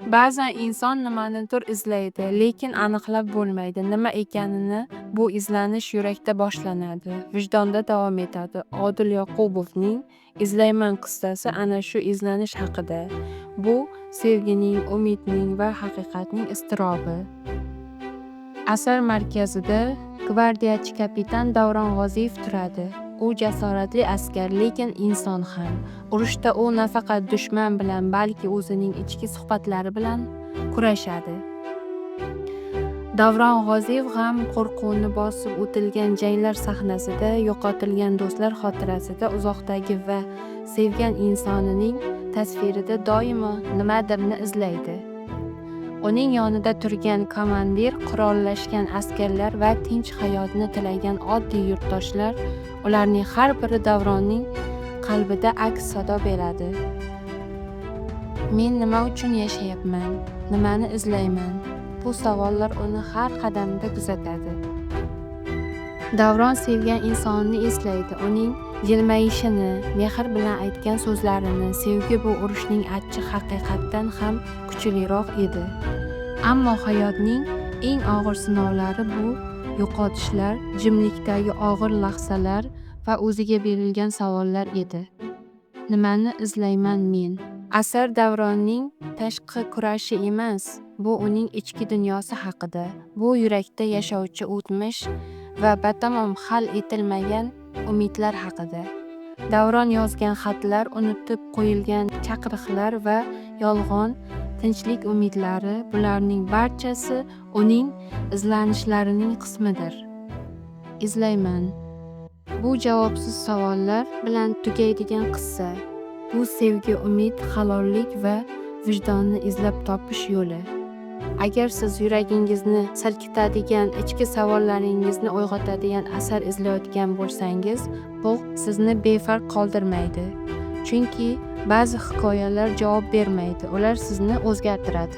Ba'zan inson nimanidir izlaydi, lekin aniqlab bo'lmaydi nima ekanini. Bu izlanish yurakda boshlanadi, vijdonda davom etadi. Odil Yoqubovning "Izlayman" qissasi ana shu izlanish haqida. Bu sevgining, umidning va haqiqatning iztirobi. Asar markazida gvardiyachi kapitan Davron G'oziyev turadi. U jasoratli askar, lekin inson ham. Urushda u nafaqat dushman bilan, balki o'zining ichki suhbatlari bilan kurashadi. Davron G'oziyev g'am, qo'rquvni bosib o'tilgan janglar sahnasida, yo'qotilgan do'stlar xotirasida, uzoqdagi va sevgan insonining tasvirida doimo nimadirni izlaydi. Uning yonida turgan komandir, qurollashgan askarlar va tinch hayotni tilagan oddiy yurtdoshlar, ularning har biri Davronning qalbida aks sado beradi. Men nima uchun yashayapman? Nimani izlayman? Bu savollar uni har qadamda kuzatadi. Davron sevgan insonini eslaydi, uning jilmayishini, mehr bilan aytgan so'zlarini. Sevgi bu urushning achchiq haqiqatdan ham kuchliroq edi. Ammo hayotning eng og'ir sinovlari bu yo'qotishlar, jimlikdagi og'ir lahzalar va o'ziga berilgan savollar edi. Nimani izlayman men? Asar Davronning tashqi kurashi emas, bu uning ichki dunyosi haqida. Bu yurakda yashovchi o'tmish va batamom hal etilmagan umidlar haqida. Davron yozgan xatlar, unutib qo'yilgan chaqiriqlar va yolg'on tinchlik umidlari, bularning barchasi uning izlanishlarining qismidir. Izlayman. Bu javobsiz savollar bilan tugaydigan qissa. Bu sevgi, umid, halollik va vijdonni izlab topish yo'li. Agar siz yuragingizni silkitadigan, ichki savollaringizni uyg'otadigan asar izlayotgan bo'lsangiz, bu sizni befarq qoldirmaydi. Chunki ba'zi hikoyalar javob bermaydi, ular sizni o'zgartiradi.